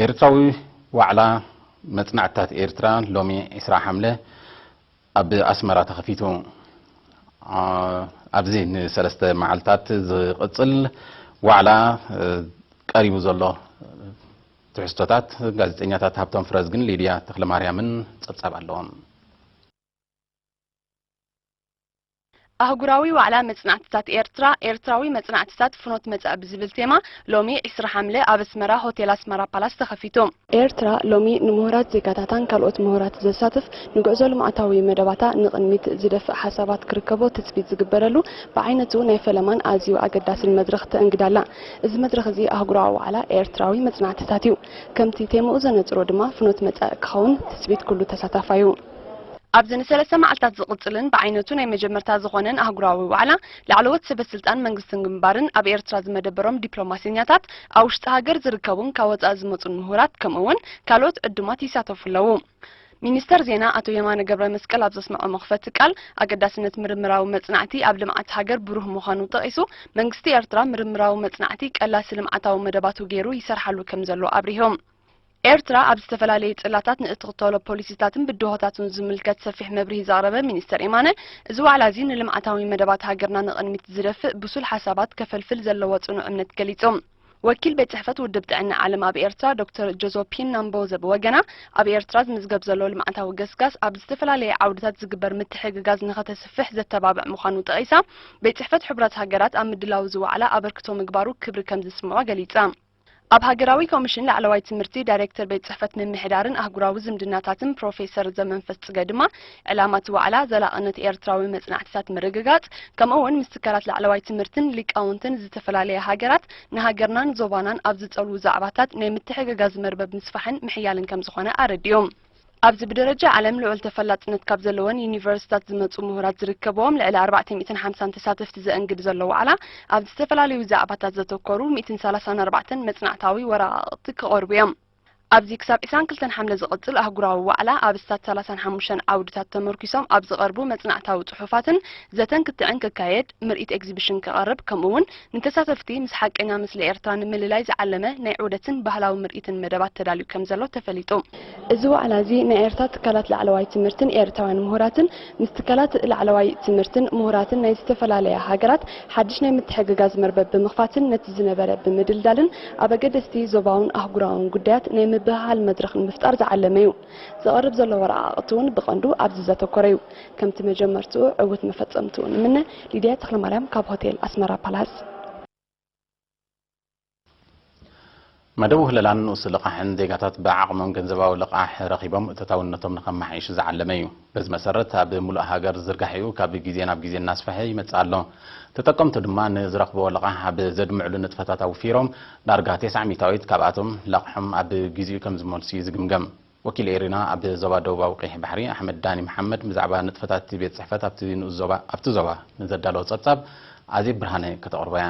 ኤርትራዊ ዋዕላ መጽናዕትታት ኤርትራ ሎሚ ዕስራ ሓምለ ኣብ ኣስመራ ተኸፊቱ። ኣ፣ ኣብዚ ንሰለስተ መዓልታት ዝቕጽል ዋዕላ፣ እ፣ ቀሪቡ ዘሎ ትሕዝቶታት ጋዜጠኛታት ሃብቶም ፍረዝግን ሊድያ ተኽለማርያምን ጸብጻብ ኣለዎም። ኣህጉራዊ ዋዕላ መጽናዕትታት ኤርትራ፣ ኤርትራዊ መጽናዕትታት ፍኖት መጻኢ ብዝብል ቴማ ሎሚ ዕስራ ሓምለ ኣብ ኣስመራ ሆቴል ኣስመራ ፓላስ ተኸፊቱ። ኤርትራ ሎሚ ንምሁራት ዜጋታታን ካልኦት ምሁራት ዘሳትፍ ንጉዕዞ ልምዓታዊ መደባታ ንቕድሚት ዝደፍእ ሓሳባት ክርከቦ ትጽቢት ዝግበረሉ ብዓይነቱ ናይ ፈለማን ኣዝዩ ኣገዳስን መድረኽ ተእንግዳላ። እዚ መድረኽ እዚ ኣህጉራዊ ዋዕላ ኤርትራዊ መጽናዕትታት እዩ። ከምቲ ቴምኡ ዘነጽሮ ድማ ፍኖት መጻኢ ክኸውን ትጽቢት ኩሉ ተሳታፋይ እዩ። ኣብዚ ንሰለስተ መዓልታት ዝቕጽልን ብዓይነቱ ናይ መጀመርታ ዝኾነን ኣህጉራዊ ዋዕላ፣ ላዕለዎት ሰበ ስልጣን መንግስትን ግንባርን፣ ኣብ ኤርትራ ዝመደበሮም ዲፕሎማሰኛታት፣ ኣብ ውሽጢ ሃገር ዝርከቡን ካብ ወጻኢ ዝመጹን ምሁራት፣ ከምኡ እውን ካልኦት ዕዱማት ይሳተፉ ኣለዉ። ሚኒስተር ዜና ኣቶ የማነ ገብረ መስቀል ኣብ ዘስምዖ መኽፈቲ ቃል፣ ኣገዳስነት ምርምራዊ መጽናዕቲ ኣብ ልምዓት ሃገር ብሩህ ምዃኑ ጠቒሱ፣ መንግስቲ ኤርትራ ምርምራዊ መጽናዕቲ ቀላሲ ልምዓታዊ መደባቱ ገይሩ ይሰርሓሉ ከም ዘሎ ኣብሪሆም። ኤርትራ ኣብ ዝተፈላለዩ ጽላታት ንእትኽተሎ ፖሊሲታትን ብድሆታቱን ዝምልከት ሰፊሕ መብርሂ ዘቕረበ ሚኒስተር የማነ፣ እዚ ዋዕላ እዚ ንልምዓታዊ መደባት ሃገርና ንቕድሚት ዝደፍእ ብሱል ሓሳባት ከፈልፍል ዘለዎ ጽኑዕ እምነት ገሊጹ። ወኪል ቤት ጽሕፈት ውድብ ጥዕና ዓለም ኣብ ኤርትራ ዶክተር ጆዞፒን ናምቦዘ ብወገና፣ ኣብ ኤርትራ ዝምዝገብ ዘሎ ልምዓታዊ ገስጋስ ኣብ ዝተፈላለየ ዓውድታት ዝግበር ምትሕግጋዝ ንኸተስፍሕ ዘተባብዕ ምዃኑ ጠቒሳ፣ ቤት ጽሕፈት ሕቡራት ሃገራት ኣብ ምድላው እዚ ዋዕላ ኣበርክቶ ምግባሩ ክብሪ ከም ዝስምዖ ገሊጻ። ኣብ ሃገራዊ ኮሚሽን ላዕለዋይ ትምህርቲ ዳይሬክተር ቤት ጽሕፈት ምምሕዳርን ኣህጉራዊ ዝምድናታትን ፕሮፌሰር ዘመንፈስ ጽገ ድማ፣ ዕላማ እቲ ዋዕላ ዘላቕነት ኤርትራዊ መጽናዕትታት ምርግጋጽ፣ ከምኡ እውን ምስ ትካላት ላዕለዋይ ትምህርትን ሊቃውንትን ዝተፈላለያ ሃገራት ንሃገርናን ዞባናን ኣብ ዝጸልዉ ዛዕባታት ናይ ምትሕግጋዝ መርበብ ምስፋሕን ምሕያልን ከም ዝኾነ ኣረዲኦም። ኣብዚ ብደረጃ ዓለም ልዑል ተፈላጥነት ካብ ዘለወን ዩኒቨርሲታት ዝመጹ ምሁራት ዝርከብዎም ልዕሊ ኣርባዕተ ሚእትን ሓምሳን ተሳተፍቲ ዘእንግድ ዘሎ ዋዕላ፣ ኣብ ዝተፈላለዩ ዛዕባታት ዘተኮሩ ሚእትን ሰላሳን ኣርባዕተን መጽናዕታዊ ወረቓቕቲ ክቐርቡ እዮም። ኣብዚ ክሳብ ዕስራን ክልተን ሓምለ ዝቕጽል ኣህጉራዊ ዋዕላ፣ ኣብ ስታት ሰላሳን ሓሙሽተን ዓውድታት ተመርኪሶም ኣብ ዝቐርቡ መጽናዕታዊ ጽሑፋትን ዘተን ክትዕን ክካየድ፣ ምርኢት ኤግዚቢሽን ክቐርብ፣ ከምኡ እውን ንተሳተፍቲ ምስ ሓቀኛ ምስሊ ኤርትራ ንምልላይ ዝዓለመ ናይ ዑደትን ባህላዊ ምርኢትን መደባት ተዳልዩ ከም ዘሎ ተፈሊጡ። እዚ ዋዕላ እዚ ናይ ኤርትራ ትካላት ላዕለዋይ ትምህርትን ኤርትራውያን ምሁራትን ምስ ትካላት ላዕለዋይ ትምህርትን ምሁራትን ናይ ዝተፈላለያ ሃገራት ሓድሽ ናይ ምትሕግጋዝ መርበብ ብምኽፋትን ነቲ ዝነበረ ብምድልዳልን ኣብ ኣገደስቲ ዞባውን ኣህጉራውን ጉዳያት ናይ ምብህሃል መድረኽ ንምፍጣር ዝዓለመ እዩ። ዝቐርብ ዘሎ ወረቓቕቲ እውን ብቐንዱ ኣብዚ ዘተኮረ እዩ። ከምቲ መጀመርትኡ ዕውት መፈጸምትኡ ንምነ። ሊድያ ተኽለማርያም ካብ ሆቴል ኣስመራ ፓላስ። መደብ ውህለላን ንኡስ ልቓሕን ዜጋታት ብዓቕሞም ገንዘባዊ ልቓሕ ረኺቦም እቶታውነቶም ንኸመሓይሹ ዝዓለመ እዩ። በዚ መሰረት ኣብ ሙሉእ ሃገር ዝርጋሐኡ ካብ ግዜ ናብ ግዜ እናስፍሐ ይመጽእ ኣሎ። ተጠቀምቱ ድማ ንዝረኽብዎ ልቓሕ ኣብ ዘድምዕሉ ንጥፈታት ኣውፊሮም ዳርጋ ተስዓ ሚእታዊት ካብኣቶም ለቕሖም ኣብ ግዚኡ ከም ዝመልሱ እዩ ዝግምገም። ወኪል ኤሪና ኣብ ዞባ ደቡባዊ ቀይሕ ባሕሪ ኣሕመድ ዳኒ መሓመድ ብዛዕባ ንጥፈታት እቲ ቤት ጽሕፈት ኣብቲ ንኡስ ዞባ ኣብቲ ዞባ ንዘዳለዎ ጸብጻብ ኣዜብ ብርሃነ ከተቕርቦ እያ።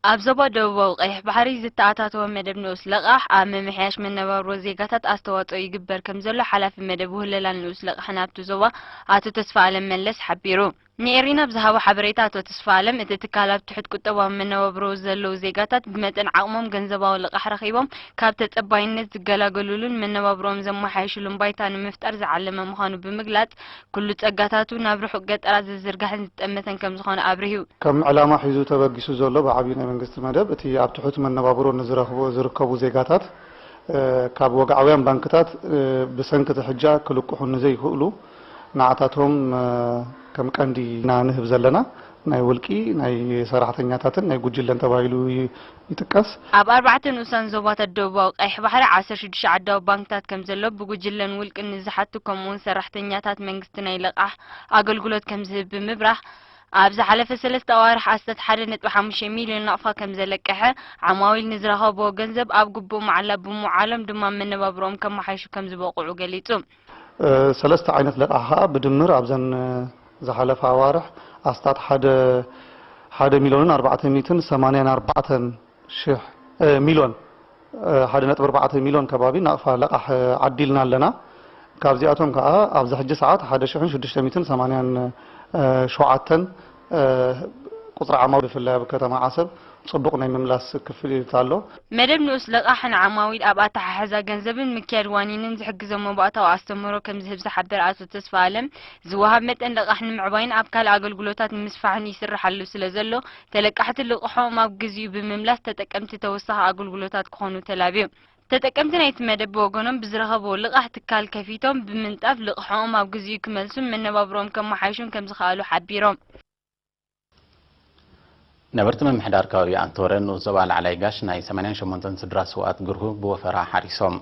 ኣብ ዞባ ደቡባዊ ቀይሕ ባሕሪ ዝተኣታተወ መደብ ንኡስ ለቓሕ ኣብ ምምሕያሽ መነባብሮ ዜጋታት ኣስተዋጽኦ ይግበር ከም ዘሎ ሓላፊ መደብ ውህለላን ንኡስ ለቓሕን ኣብቲ ዞባ ኣቶ ተስፋ ኣለም መለስ ሓቢሩ። ንኤሪና ብዝሃቦ ሓበሬታ ኣቶ ተስፋ ኣለም፣ እቲ ትካል ኣብ ትሑት ቁጠባዊ መነባብሮ ዘለዉ ዜጋታት ብመጠን ዓቕሞም ገንዘባዊ ልቓሕ ረኺቦም ካብ ተጸባይነት ዝገላገሉሉን መነባብሮኦም ዘመሓየሽሉን ባይታ ንምፍጣር ዝዓለመ ምዃኑ ብምግላጽ፣ ኩሉ ጸጋታቱ ናብ ርሑቕ ገጠራት ዝዝርጋሕን ዝጠመተን ከም ዝኾነ ኣብሪሁ። ከም ዕላማ ሒዙ ተበጊሱ ዘሎ ብዓብዩ ናይ መንግስቲ መደብ፣ እቲ ኣብ ትሑት መነባብሮ ንዝረኽቡ፣ ዝርከቡ ዜጋታት፣ እ፣ ካብ ወግዓውያን ባንክታት፣ እ፣ ብሰንኪ እቲ ሕጃ ክልቅሑ ንዘይክእሉ፣ ንዓታቶም፣ እ፣ ከም ቀንዲ ኢና ንህብ ዘለና። ናይ ውልቂ፣ ናይ ሰራሕተኛታትን ናይ ጉጅለን ተባሂሉ ይ-፣ ይጥቀስ። ኣብ ኣርባዕተ ንኡሳን ዞባታት ደቡባዊ ቀይሕ ባሕሪ ዓሰርተ ሽዱሽተ ዓዳዊ ባንክታት ከም ዘሎ፣ ብጉጅለን ውልቅን ንዝሓቱ ከምኡውን ሰራሕተኛታት መንግስቲ ናይ ልቓሕ ኣገልግሎት ከም ዝህብ ብምብራህ፣ ኣብ ዝሓለፈ ሰለስተ ኣዋርሕ ኣስታት ሓደ ነጥቢ ሓሙሽተ ሚልዮን ናቕፋ ከም ዘለቀሐ፣ ዓማዊል ንዝረኸብዎ ገንዘብ ኣብ ግቡእ መዓላ ብምውዓሎም ድማ መነባብሮኦም ከመሓይሹ ከም ዝበቕዑ ገሊጹ። እ፣ ሰለስተ ዓይነት ልቓሕ ኸኣ ብድምር ኣብዘን፣ እ፣ ዝሓለፋ ኣዋርሕ ኣስታት ሓደ፣ ሓደ ሚልዮንን ኣርባዕተ ሚእትን ሰማንያን ኣርባዕተን ሽሕ፣ እ፣ ሚልዮን፣ እ፣ ሓደ ነጥቢ ኣርባዕተ ሚልዮን ከባቢ ናቕፋ ልቓሕ፣ እ፣ ዓዲልና ኣለና። ካብዚኣቶም ከኣ ኣብዚ ሕጂ ሰዓት ሓደ ሽሕን ሽዱሽተ ሚእትን ሰማንያን ሸውዓተን፣ እ፣ ቁጽሪ ዓማዊ ብፍላይ ኣብ ከተማ ዓሰብ ጽቡቕ ናይ ምምላስ ክፍሊት ኣሎ። መደብ ንኡስ ልቓሕ ንዓማዊል ኣብ ኣተሓሕዛ ገንዘብን ምክያድ ዋኒንን ዝሕግዞም መባእታዊ ኣስተምህሮ ከም ዝህብ ዝሓበረ ኣቶ ተስፋኣለም፣ ዝወሃብ መጠን ልቓሕ ንምዕባይን ኣብ ካልእ ኣገልግሎታት ንምስፋሕን ይስራሕ ኣሎ ስለ ዘሎ፣ ተለቃሕቲ ልቕሖም ኣብ ግዚኡ ብምምላስ ተጠቀምቲ ተወሳኺ ኣገልግሎታት ክኾኑ ተላብዩ። ተጠቀምቲ ናይቲ መደብ ብወገኖም ብዝረኸብዎ ልቓሕ ትካል ከፊቶም ብምንጣፍ ልቕሖም ኣብ ግዚኡ ክመልሱን መነባብሮኦም ከመሓይሹን ከምዝኸኣሉ ሓቢሮም። ነበርቲ ምምሕዳር ከባቢ ኣንቶረ ንኡስ ዞባ ላዕላይ ጋሽ ናይ ሰማንያን ሸሞንተን ስድራ ስውኣት ግርሁ ብወፈራ ሓሪሶም።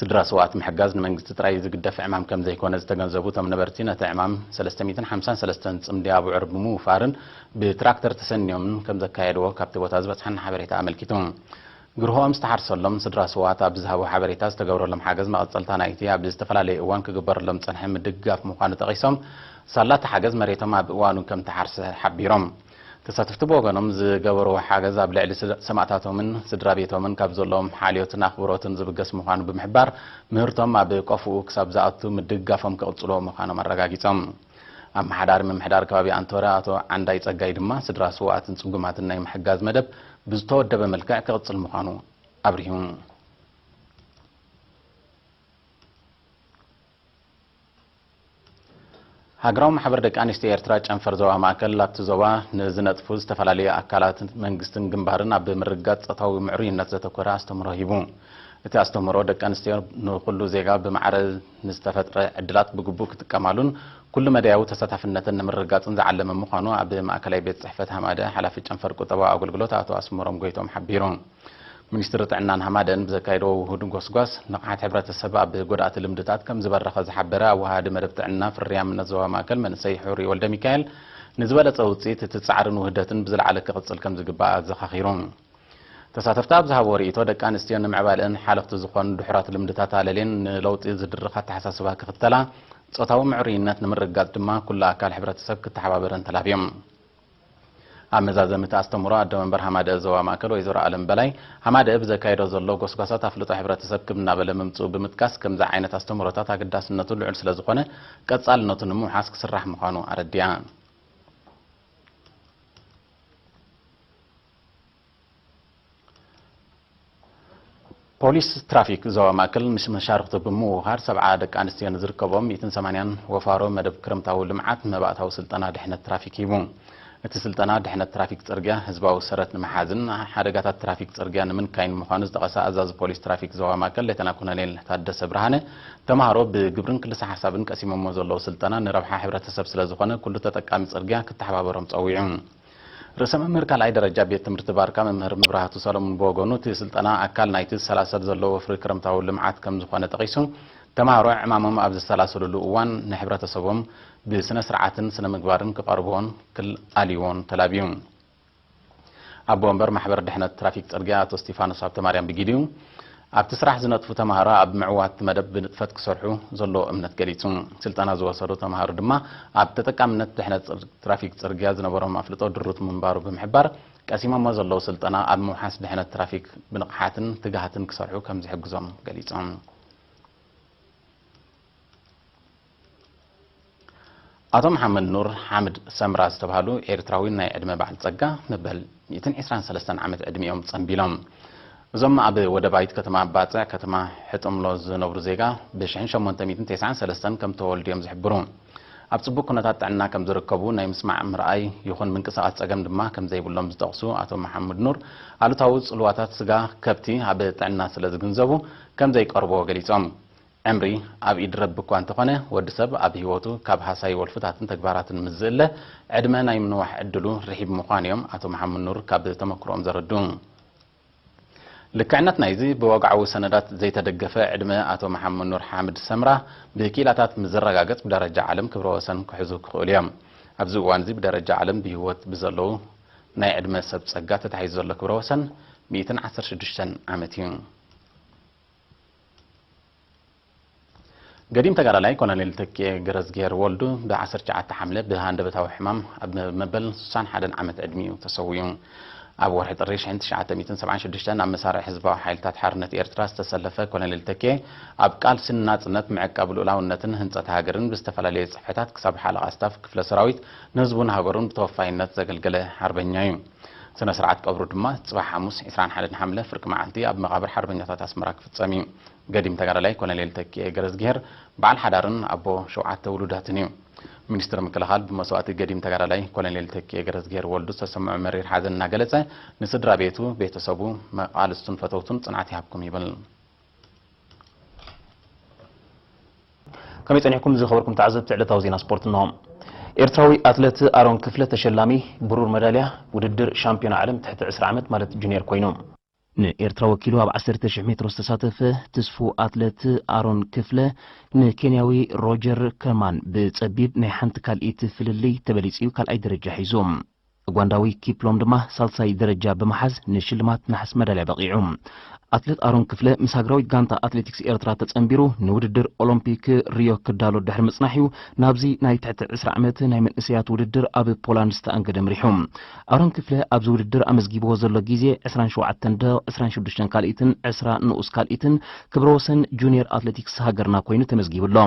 ስድራ ስውኣት ምሕጋዝ ንመንግስቲ ጥራይ ዝግደፍ ዕማም ከም ዘይኮነ ዝተገንዘቡ እቶም ነበርቲ ነቲ ዕማም ሰለስተ ሚእትን ሓምሳን ሰለስተን ጽምዲ ኣብዑር ብምውፋርን ብትራክተር ተሰንዮምን ከም ዘካየድዎ ካብቲ ቦታ ዝበጽሓና ሓበሬታ ኣመልኪቱ። ግርሆኦም ዝተሓርሰሎም ስድራ ስውኣት ኣብ ዝሃቦ ሓበሬታ ዝተገብረሎም ሓገዝ መቐጸልታ ናይቲ ኣብ ዝተፈላለየ እዋን ክግበረሎም ዝጸንሐ ምድግጋፍ ምዃኑ ጠቒሶም፣ ሳላ እቲ ሓገዝ መሬቶም ኣብ እዋኑ ከም ተሓርሰ ሓቢሮም። ተሳተፍቲ ብወገኖም ዝገበርዎ ሓገዝ ኣብ ልዕሊ ስድ- ሰማእታቶምን ስድራ ቤቶምን ካብ ዘለዎም ሓልዮትን ኣኽብሮትን ዝብገስ ምዃኑ ብምሕባር ምህርቶም ኣብ ቆፍኡ ክሳብ ዝኣቱ ምድግጋፎም ክቕጽልዎ ምዃኖም ኣረጋጊጾም። ኣመሓዳሪ ምምሕዳር ከባቢ ኣንቶረ ኣቶ ዓንዳይ ጸጋይ ድማ ስድራ ስውኣትን ጽጉማትን ናይ ምሕጋዝ መደብ ብዝተወደበ መልክዕ ክቕጽል ምዃኑ ኣብሪሁ። ሃገራዊ ማሕበር ደቂ ኣንስትዮ ኤርትራ ጨንፈር ዞባ ማእከል ኣብቲ ዞባ ንዝነጥፉ ዝተፈላለዩ ኣካላት መንግስትን ግንባርን ኣብ ምርግጋጽ ጾታዊ ምዕሩይነት ዘተኮረ ኣስተምህሮ ሂቡ። እቲ ኣስተምህሮ ደቂ ኣንስትዮ ንኹሉ ዜጋ ብማዕረ ንዝተፈጥረ ዕድላት ብግቡእ ክጥቀማሉን ኩሉ መዳያዊ ተሳታፍነተን ንምርግጋጽን ዝዓለመ ምዃኑ ኣብ ማእከላይ ቤት ጽሕፈት ሃማደ ሓላፊ ጨንፈር ቁጠባዊ ኣገልግሎት ኣቶ ኣስመሮም ጎይቶም ሓቢሩ። ሚኒስትሪ ጥዕናን ሃማደን ብዘካየድዎ ውሁድ ጎስጓስ፣ ንቕሓት ሕብረተሰብ ኣብ ጎዳእቲ ልምድታት ከም ዝበረኸ ዝሓበረ ኣወሃሃዲ መደብ ጥዕና ፍርያምነት ዞባ ማእከል መንእሰይ ሕሩይ ወልደሚካኤል፣ ንዝበለጸ ውጽኢት እቲ ጻዕርን ውህደትን ብዝለዓለ ክቕጽል ከም ዝግባእ ኣዘኻኺሩ። ተሳተፍቲ ኣብ ዝሃብዎ ርእይቶ፣ ደቂ ኣንስትዮ ንምዕባለአን ሓለኽቲ ዝኾኑ ድሑራት ልምድታት ኣለልየን ንለውጢ ዝድርኽ ኣተሓሳስባ ክኽተላ፣ ጾታዊ ምዕሩይነት ንምርግጋጽ ድማ ኩሉ ኣካል ሕብረተሰብ ክተሓባበረን ተላብዮም። ኣብ መዛዘሚ እቲ ኣስተምህሮ ኣዶ መንበር ሃማደአ ዞባ ማእከል ወይዘሮ ኣለም በላይ፣ ሃማደአ ብዘካየዶ ዘሎ ጎስጓሳት ኣፍልጦ ሕብረተሰብ ክብ እናበለ ምምጽኡ ብምጥቃስ፣ ከምዚ ዓይነት ኣስተምህሮታት ኣገዳስነቱ ልዑል ስለዝኾነ ቀጻልነቱ ንምውሓስ ክስራሕ ምዃኑ ኣረዲኣ። ፖሊስ ትራፊክ ዞባ ማእከል ምስ መሻርኽቱ ብምውሃድ ሰብዓ ደቂ ኣንስትዮ ንዝርከብኦም ሚእትን ሰማንያን ወፋሮ መደብ ክረምታዊ ልምዓት መባእታዊ ስልጠና ድሕነት ትራፊክ ሂቡ። እቲ ስልጠና ድሕነት ትራፊክ ጽርግያ ህዝባዊ ሰረት ንምሓዝን ሓደጋታት ትራፊክ ጽርግያ ንምንካይን ምዃኑ ዝጠቐሰ ኣዛዚ ፖሊስ ትራፊክ ዞባ ማእከል ሌተና ኮሎኔል ታደሰ ብርሃነ፣ ተማሃሮ ብግብርን ክልሰ ሓሳብን ቀሲሞሞ ዘለዉ ስልጠና ንረብሓ ሕብረተሰብ ስለዝኾነ ኩሉ ተጠቃሚ ጽርግያ ክተሓባበሮም ጸዊዑ። ርእሰ መምህር ካልኣይ ደረጃ ቤት ትምህርቲ ባርካ መምህር መብራህቱ ሰለሙን ብወገኑ፣ እቲ ስልጠና ኣካል ናይቲ ዝሰላሰል ዘሎ ወፍሪ ክረምታዊ ልምዓት ከም ዝኾነ ጠቒሱ፣ ተማሃሮ ዕማሞም ኣብ ዝሰላሰሉሉ እዋን ንሕብረተሰቦም ብስነ ስርዓትን ስነ ምግባርን ክቐርብዎን ክኣልይዎን ተላብዩ። ኣቦ ወንበር ማሕበር ድሕነት ትራፊክ ጽርግያ ኣቶ እስቲፋኖስ ሃብተማርያም ብጊዲኡ፣ ኣብቲ ስራሕ ዝነጥፉ ተማሃሮ ኣብ ምዕዋት መደብ ብንጥፈት ክሰርሑ ዘለዎ እምነት ገሊጹ። ስልጠና ዝወሰዱ ተማሃሮ ድማ ኣብ ተጠቃምነት ድሕነት ጽር- ትራፊክ ጽርግያ ዝነበሮም ኣፍልጦ ድሩት ምንባሩ ብምሕባር፣ ቀሲሞሞ ዘለዉ ስልጠና ኣብ ምውሓስ ድሕነት ትራፊክ ብንቕሓትን ትግሃትን ክሰርሑ ከም ዝሕግዞም ገሊጾም። ኣቶ መሓመድ ኑር ሓምድ ሰምራ ዝተባህሉ ኤርትራዊ ናይ ዕድመ በዓል ጸጋ፣ መበል ሚእትን ዕስራን ሰለስተን ዓመት ዕድሚኦም ጸንቢሎም። እዞም ኣብ ወደባይት ከተማ ባጽዕ ከተማ ሕጥምሎ ዝነብሩ ዜጋ፣ ብሽሕን ሸሞንተ ሚእትን ተስዓን ሰለስተን ከም ተወልዱ እዮም ዝሕብሩ። ኣብ ጽቡቕ ኩነታት ጥዕና ከም ዝርከቡ፣ ናይ ምስማዕ፣ ምርኣይ ይኹን ምንቅስቓስ ጸገም ድማ ከም ዘይብሎም ዝጠቕሱ ኣቶ መሓመድ ኑር፣ ኣሉታዊ ጽልዋታት ስጋ ከብቲ ኣብ ጥዕና ስለ ዝግንዘቡ ከም ዘይቀርብዎ ገሊጾም። ዕምሪ ኣብ ኢድ ረቢ እኳ እንተኾነ፣ ወዲ ሰብ ኣብ ህይወቱ ካብ ሃሳዪ ወልፍታትን ተግባራትን ምስ ዝእለ፣ ዕድመ ናይ ምንዋሕ ዕድሉ ርሒብ ምዃኑ እዮም ኣቶ መሓመድ ኑር ካብ ተመክሮኦም ዘረድኡ። ልክዕነት ናይዚ ብወግዓዊ ሰነዳት ዘይተደገፈ ዕድመ ኣቶ መሓመድ ኑር ሓምድ ሰምራ ብኪኢላታት ምስ ዝረጋገጽ፣ ብደረጃ ዓለም ክብረ ወሰን ክሕዙ ክኽእሉ እዮም። ኣብዚ እዋን እዚ ብደረጃ ዓለም ብህይወት ብዘለዉ ናይ ዕድመ ሰብ ጸጋ ተታሒዙ ዘሎ ክብረ ወሰን ሚእትን ዓሰርተ ሽዱሽተን ዓመት እዩ። ገዲም ተጋዳላይ ኮሎኔል ተኪኤ ገረዝግሄር ወልዱ ብ19 ሓምለ ብሃንደበታዊ ሕማም ኣብ መበል ስሳን ሓደን ዓመት ዕድሚኡ ተሰዊኡ። ኣብ ወርሒ ጥሪ ሽሕን ትሽዓተ ሚእትን ሰብዓን ሽዱሽተን ኣብ መሳርዕ ህዝባዊ ሓይልታት ሓርነት ኤርትራ ዝተሰለፈ ኮሎኔል ተኪኤ፣ ኣብ ቃልሲ ንናጽነት፣ ምዕቃብ ልኡላውነትን ህንጸት ሃገርን ብዝተፈላለየ ጽፍሕታት ክሳብ ሓለቓ ስታፍ ክፍለ ሰራዊት ንህዝቡን ሃገሩን ብተወፋይነት ዘገልገለ ሓርበኛ እዩ። ስነ ስርዓት ቀብሩ ድማ ጽባሕ ሓሙስ ዕስራን ሓደን ሓምለ ፍርቂ መዓልቲ ኣብ መቓብር ሓርበኛታት ኣስመራ ክፍጸም እዩ። ገዲም ተጋዳላይ ኮሎኔል ተኪኤ ገረዝግሄር በዓል ሓዳርን ኣቦ ሸውዓተ ውሉዳትን እዩ። ሚኒስትሪ ምክልኻል ብመስዋእቲ ገዲም ተጋዳላይ ኮሎኔል ተኪኤ ገረዝግሄር ወልዱ ዝተሰምዖ መሪር ሓዘን እናገለጸ፣ ንስድራ ቤቱ፣ ቤተሰቡ፣ መቓልስቱን ፈተውቱን ጽንዓት ይሃብኩም ይብል። ከመይ ጸኒሕኩም ዝኸበርኩም ተዓዘብቲ ዕለታዊ ዜና ስፖርት እንሆ። ኤርትራዊ ኣትለት ኣሮን ክፍለ ተሸላሚ ብሩር መዳልያ ውድድር ሻምፒዮና ዓለም ትሕቲ ዕስራ ዓመት ማለት ጁኒየር ኮይኑ። ንኤርትራ ወኪሉ ኣብ ዓሰርተ ሽሕ ሜትሮ ዝተሳተፈ ትስፉ ኣትለት ኣሮን ክፍለ ንኬንያዊ ሮጀር ከርማን ብጸቢብ ናይ ሓንቲ ካልኢት ፍልልይ ተበሊጹ እዩ ካልኣይ ደረጃ ሒዙ። ኡጋንዳዊ ኪፕሎም ድማ ሳልሳይ ደረጃ ብምሓዝ ንሽልማት ነሓስ መዳልያ በቒዑ። ኣትሌት ኣሮን ክፍለ ምስ ሃገራዊት ጋንታ ኣትሌቲክስ ኤርትራ ተጸንቢሩ ንውድድር ኦሎምፒክ ሪዮ ክዳሎ ድሕሪ ምጽናሕ እዩ ናብዚ ናይ ትሕቲ ዕስራ ዓመት ናይ መንእሰያት ውድድር ኣብ ፖላንድ ዝተኣንገደ ምሪሑ። ኣሮን ክፍለ ኣብዚ ውድድር ኣመዝጊብዎ ዘሎ ግዜ ዕስራን ሸውዓተን ደቂቕ ዕስራን ሽዱሽተን ካልኢትን ዕስራ ንኡስ ካልኢትን ክብረ ወሰን ጁኒየር ኣትሌቲክስ ሃገርና ኮይኑ ተመዝጊቡ ኣሎ።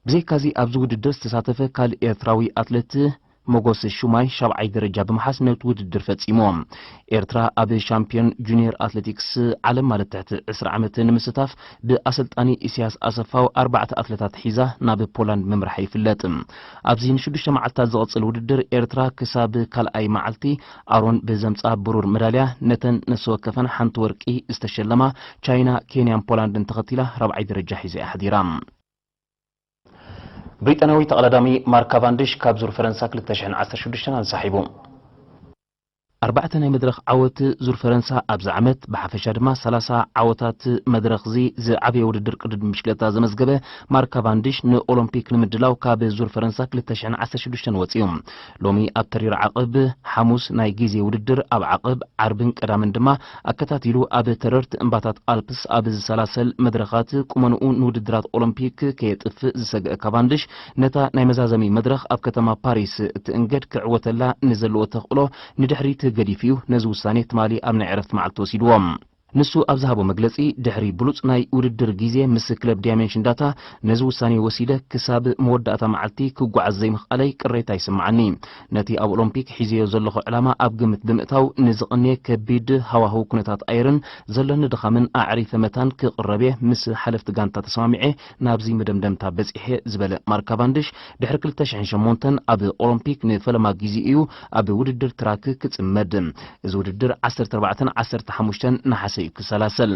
ብዘይካዚ ኣብዚ ውድድር ዝተሳተፈ ካልእ ኤርትራዊ ኣትሌት ሞጎስ ሹማይ ሻብዓይ ደረጃ ብምሓዝ ነቲ ውድድር ፈጺሙ። ኤርትራ ኣብ ሻምፒዮን ጁኒየር ኣትሌቲክስ ዓለም ማለት ትሕቲ ዕስራ ዓመት ንምስታፍ ብኣሰልጣኒ ኢሳያስ ኣሰፋው ኣርባዕተ ኣትሌታት ሒዛ ናብ ፖላንድ ምምርሓ ይፍለጥ። ኣብዚ ንሽዱሽተ መዓልታት ዝቕጽል ውድድር ኤርትራ ክሳብ ካልኣይ መዓልቲ ኣሮን ብዘምጽኣ ብሩር መዳልያ ነተን ነፍሲ ወከፈን ሓንቲ ወርቂ ዝተሸለማ ቻይና፣ ኬንያን ፖላንድን ተኸቲላ ራብዓይ ደረጃ ሒዛ እያ ሓዲራ። ብሪጣንያዊ ተቐዳዳሚ ማርክ ካቫንድሽ ካብ ዙር ፈረንሳ ክልተ ሽሕን ዓሰርተ ሽዱሽተን ኣንሳሒቡ። ኣርባዕተ ናይ መድረኽ ዓወት ዙር ፈረንሳ ኣብዚ ዓመት፣ ብሓፈሻ ድማ ሰላሳ ዓወታት መድረኽዚ ዝዓበየ ውድድር ቅድድም ብሽክለታ ዘመዝገበ ማርክ ካቫንድሽ ንኦሎምፒክ ንምድላው ካብ ዙር ፈረንሳ ክልተ ሽሕን ዓሰርተ ሽዱሽተን ወጺኡ። ሎሚ ኣብ ተሪር ዓቕብ ሓሙስ ናይ ግዜ ውድድር፣ ኣብ ዓቕብ ዓርብን ቀዳምን ድማ ኣከታቲሉ ኣብ ተረርቲ እምባታት ኣልፕስ ኣብ ዝሰላሰል መድረኻት ቁመንኡ ንውድድራት ኦሎምፒክ ከየጥፍእ ዝሰግአ ካቫንድሽ፣ ነታ ናይ መዛዘሚ መድረኽ ኣብ ከተማ ፓሪስ እትእንገድ ክዕወተላ ንዘለዎ ተኽእሎ ንድሕሪት ገዲፉ እዩ ነዚ ውሳኔ ትማሊ ኣብ ናይ ዕረፍቲ መዓልቲ ወሲድዎ። ንሱ ኣብ ዝሃቦ መግለጺ፣ ድሕሪ ብሉጽ ናይ ውድድር ግዜ ምስ ክለብ ዳይመንሽን ዳታ ነዚ ውሳኔ ወሲደ ክሳብ መወዳእታ መዓልቲ ክጓዓዝ ዘይምኽኣለይ ቅሬታ ይስምዓኒ። ነቲ ኣብ ኦሎምፒክ ሒዘዮ ዘለኹ ዕላማ ኣብ ግምት ብምእታው፣ ንዝቐንየ ከቢድ ሃዋህው ኩነታት ኣየርን ዘሎኒ ድኻምን ኣዕሪፈ መታን ክቕረብ እየ ምስ ሓለፍቲ ጋንታ ተሰማሚዐ ናብዚ መደምደምታ በጺሐ ዝበለ ማርክ ካቫንድሽ፣ ድሕሪ ክልተ ሽሕን ሸሞንተን ኣብ ኦሎምፒክ ንፈለማ ግዜ እዩ ኣብ ውድድር ትራክ ክጽመድ። እዚ ውድድር ዓሰርተ ኣርባዕተን ዓሰርተ ሓሙሽተን ነሓሰ እዩ ክሰላሰል።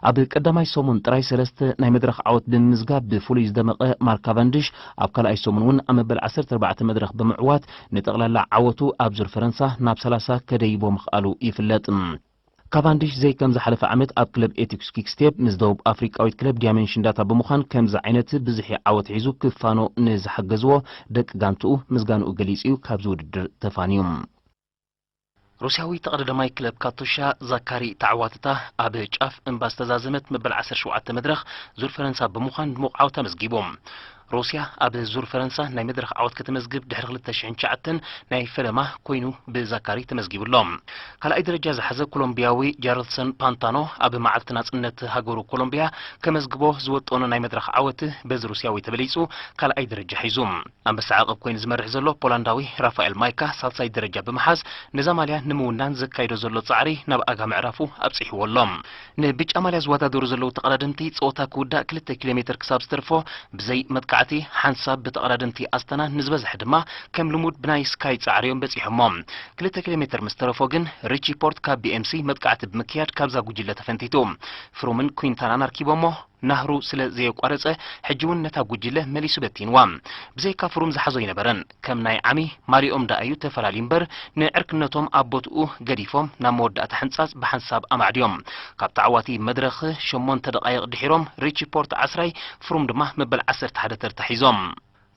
ኣብ ቀዳማይ ሰሙን ጥራይ ሰለስተ ናይ መድረኽ ዓወት ብምምዝጋብ ብፍሉይ ዝደመቐ ማርክ ካቫንድሽ፣ ኣብ ካልኣይ ሰሙን እውን ኣብ መበል ዓሰርተ ኣርባዕተ መድረኽ ብምዕዋት ንጠቕላላ ዓወቱ ኣብ ዙር ፈረንሳ ናብ ሰላሳ ከደይቦ ምኽኣሉ ይፍለጥ። ካቫንድሽ ዘይከም ዝሓለፈ ዓመት ኣብ ክለብ ኤቲክስ ኪክስቴፕ ምስ ደቡብ ኣፍሪቃዊት ክለብ ዲያመንሽን ዳታ ብምዃን ከምዚ ዓይነት ብዝሒ ዓወት ሒዙ ክፋኖ ንዝሓገዝዎ ደቂ ጋንትኡ ምስጋንኡ ገሊጹ እዩ ካብዚ ውድድር ተፋንዩ። ሩስያዊ ተቐዳዳማይ ክለብ ካቶሻ ዛካሪ ተዓዋትታ ኣብ ጫፍ እምባ ዝተዛዘመት መበል ዓሰርተ ሸውዓተ መድረኽ ዙር ፈረንሳ ብምዃን ድሙቕ ዓወት ኣመዝጊቡ። ሩስያ ኣብ ዙር ፈረንሳ ናይ መድረኽ ዓወት ከተመዝግብ ድሕሪ ክልተ ሽሕን ትሽዓተን ናይ ፈለማ ኮይኑ ብዛካሪ ተመዝጊቡ ኣሎ። ካልኣይ ደረጃ ዝሓዘ ኮሎምቢያዊ ጃርልሰን ፓንታኖ ኣብ መዓልቲ ናጽነት ሃገሩ ኮሎምቢያ ከመዝግቦ ዝወጠኖ ናይ መድረኽ ዓወት በዚ ሩስያዊ ተበሊጹ ካልኣይ ደረጃ ሒዙ። ኣንበሳ ዓቐብ ኮይኑ ዝመርሕ ዘሎ ፖላንዳዊ ራፋኤል ማይካ ሳልሳይ ደረጃ ብምሓዝ ነዛ ማልያ ንምውናን ዘካይዶ ዘሎ ጻዕሪ ናብ ኣጋ ምዕራፉ ኣብጺሕዎ ኣሎ። ንብጫ ማልያ ዝወዳደሩ ዘለዉ ተቐዳደምቲ ጸወታ ክውዳእ ክልተ ኪሎ ሜትር ክሳብ ዝተርፎ ብዘይ መጥቃዕቲ ሓንሳብ ብተቐዳደምቲ ኣስተና ንዝበዝሐ ድማ ከም ልሙድ ብናይ ስካይ ጻዕሪ እዮም በጺሖሞ። ክልተ ኪሎ ሜትር ምስ ተረፎ ግን ሪቺ ፖርት ካብ ቢ ኤም ሲ መጥቃዕቲ ብምክያድ ካብዛ ጉጅለ ተፈንቲቱ። ፍሩምን ኩንታናን ኣርኪቦሞ ናህሩ ስለ ዘየቋረጸ ሕጂ እውን ነታ ጉጅለ መሊሱ በቲንዋ። ብዘይካ ፍሩም ዝሓዞ ኣይነበረን። ከም ናይ ዓሚ ማልኦም ደኣ እዩ ተፈላልዩ እምበር ንዕርክነቶም ኣብ ቦትኡ ገዲፎም ናብ መወዳእታ ሕንጻጽ ብሓንሳብ ኣማዕድዮም። ካብ ተዓዋቲ መድረኽ ሸሞንተ ደቓይቕ ድሒሮም ሪቺ ፖርት ዓስራይ ፍሩም ድማ መበል ዓሰርተ ሓደ ተርታ ሒዞም።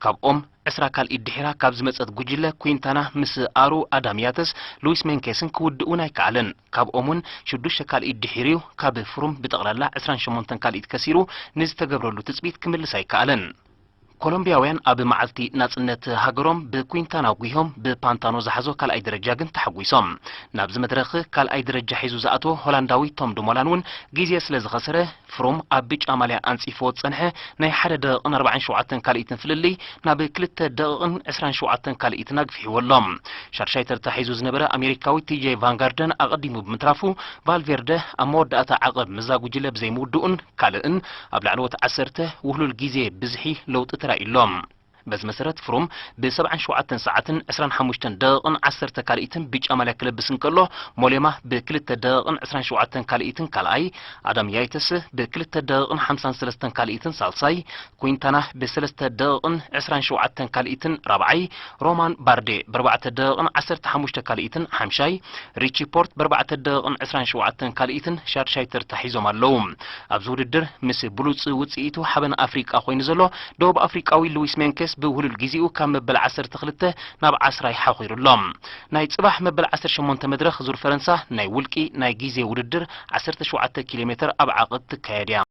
ካብኦም ዕስራ ካልኢት ድሒራ ካብ ዝመጸት ጉጅለ ኩንታና ምስ ኣሩ ኣዳምያተስ ሉዊስ ሜንኬስን ክውድእ እውን ኣይከኣለን። ካብኦም እውን ሽዱሽተ ካልኢት ድሒሩ እዩ ካብ ፍሩም ብጠቕላላ ዕስራን ሸሞንተን ካልኢት ከሲሩ ንዝተገብረሉ ትጽቢት ክምልስ ኣይከኣለን። ኮሎምቢያውያን ኣብ መዓልቲ ናጽነት ሃገሮም ብኩንታና ጒሆም ብፓንታኖ ዝሓዞ ካልኣይ ደረጃ ግን ተሓጒሶም። ናብዚ መድረኽ ካልኣይ ደረጃ ሒዙ ዝኣተወ ሆላንዳዊ ቶም ዱሞላን እውን ግዜ ስለ ዝኸሰረ፣ ፍሩም ኣብ ብጫ ማልያ ኣንጺፍዎ ዝጸንሐ ናይ ሓደ ደቂቕን ኣርባዓን ሸውዓተን ካልኢትን ፍልልይ ናብ ክልተ ደቂቕን ዕስራን ሸውዓተን ካልኢትን ኣግፊሕዎ ኣሎ። ሻድሻይ ተርታ ሒዙ ዝነበረ ኣሜሪካዊ ቲጄ ቫንጋርደን ኣቐዲሙ ብምትራፉ፣ ቫልቬርደ ኣብ መወዳእታ ዓቐብ ምስዛ ጉጅለ ብዘይምውድኡን ካልእን ኣብ ላዕለዎት ዓሰርተ ውህሉል ግዜ ብዝሒ ለውጢ ተራእዩ ኣሎ። በዚ መሰረት ፍሩም ብ ሰብዓን ሸውዓተን ሰዓትን ዕስራን ሓሙሽተን ደቂቕን ዓሰርተ ካልኢትን ብጫ ማልያ ክለብስ እንከሎ፣ ሞሌማ ብክልተ ደቂቕን ዕስራን ሸውዓተን ካልኢትን ካልኣይ፣ ኣዳም ያይተስ ብክልተ ደቂቕን ሓምሳን ሰለስተን ካልኢትን ሳልሳይ፣ ኩንታና ብሰለስተ ደቂቕን ዕስራን ሸውዓተን ካልኢትን ራብዓይ፣ ሮማን ባርዴ ብኣርባዕተ ደቂቕን ዓሰርተ ሓሙሽተ ካልኢትን ሓምሻይ፣ ሪቺ ፖርት ብኣርባዕተ ደቂቕን ዕስራን ሸውዓተን ካልኢትን ሻድሻይ ተርታ ሒዞም ኣለዉ። ኣብዚ ውድድር ምስ ብሉጽ ውጽኢቱ ሓበን ኣፍሪቃ ኮይኑ ዘሎ ደቡብ ኣፍሪቃዊ ሉዊስ ሜንኬስ ብውህሉል ግዜኡ ካብ መበል ዓሰርተ ክልተ ናብ ዓስራይ ሓኺሩ ኣሎ። ናይ ጽባሕ መበል ዓሰርተ ሸሞንተ መድረኽ ዙር ፈረንሳ ናይ ውልቂ ናይ ግዜ ውድድር ዓሰርተ ሸውዓተ ኪሎ ሜትር ኣብ ዓቐብ ትካየድ እያ።